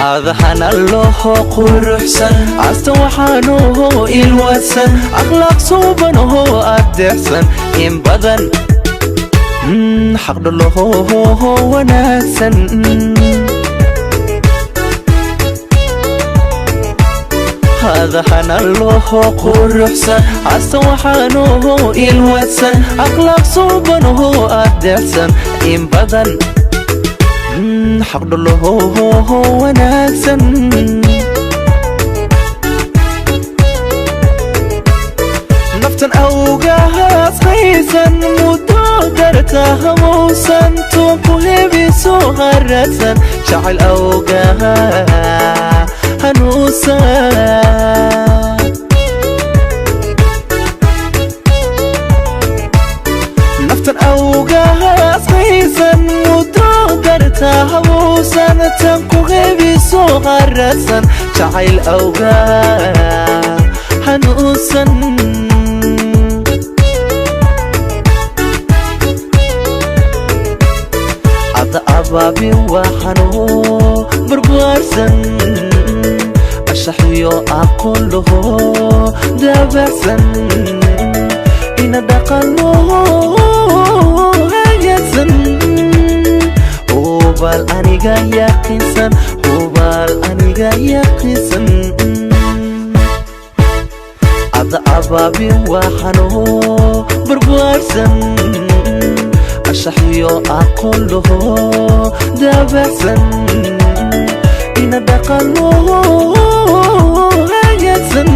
Adaxanalloho quruxsan, asta waxaanuho ilwadsan, akhlaaq suubanaho adeecsan, in badan xaqdhaloho wanaagsan. Adaxanalloho quruxsan, asta waxaanuho ilwadsan, akhlaaq suubanaho adeecsan, in badan xaqdhaloho wanaagsan. Naftan awgahaas haysan muddo darta hamowsan, tuunku hebiso haradsan, jacayl awgaha hanuusan. Naftan awgahaas haysan muddo darta hamowsan, tan ku hebiso haradsan, jacayl awgaha hanuusan. Ada abaabin waxanoo barbaarsan, ashaxiyo aqoon laho daabacsan, ina dhaqano hagaagsan. Hubaal aniga yaqiinsan, hubaal aniga yaqiinsan. Ada abaabin waxanoo barbaarsan, ashaxiyo aqoon laho daabacsan, ina dhaqano hagaagsan.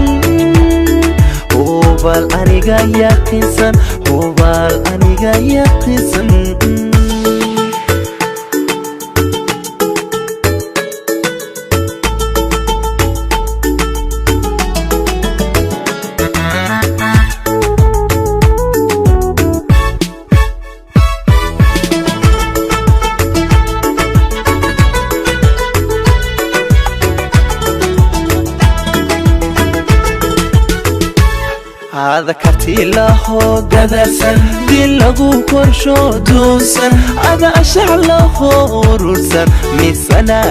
Hubaal aniga yaqiinsan, hubaal aniga yaqiinsan. Ada karti laho dadaalsan, dil lagu korsho duunsan, ada ashax laho urursan, misana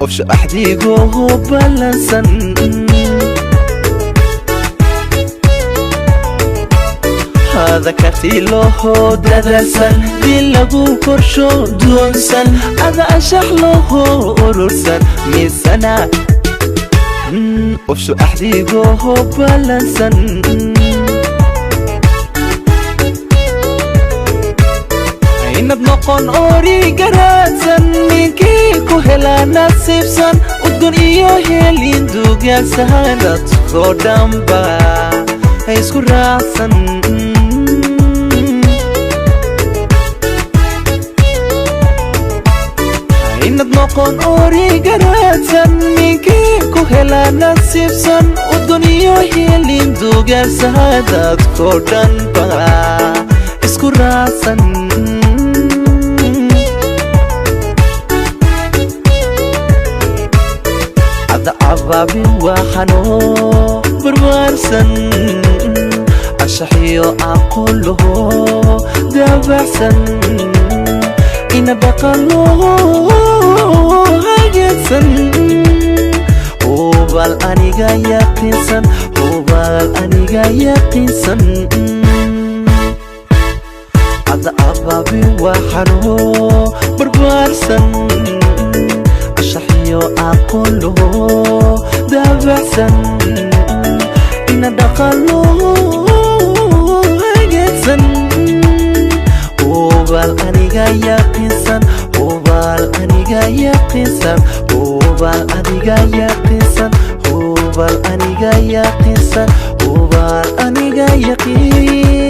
ofsho axdigoho ballansan. Ada karti laho dadaalsan, dil lagu korsho duunsan, ada ashax laho urursan, misana ofsho axdigoho ballansan. Inad noqon ori garaadsan, ninkii ku helaa nasiibsan, udgon iyo helin dugaagsahan, dadkoo dhanba isku raacsan. Inad noqon ori garaadsan, ninkii ku helaa nasiibsan, udgon iyo helin dugaagsahan, dadkoo dhanba isku raacsan. Ada abaabin waxanoo barbaarsan, ashaxiyo aqoon laho daabacsan, ina dhaqano hagaagsan. Hubaal aniga yaqiinsan, hubaal aniga yaqiinsan. Ada abaabin waxanoo barbaarsan, ashaxiyo aqoon laho daabacsan, ina dhaqano hagaagsan. Hubaal aniga yaqiinsan, hubaal aniga yaqiinsan, hubaal aniga yaqiinsan, hubaal aniga yaqiinsan, hubaal aniga yaqiin.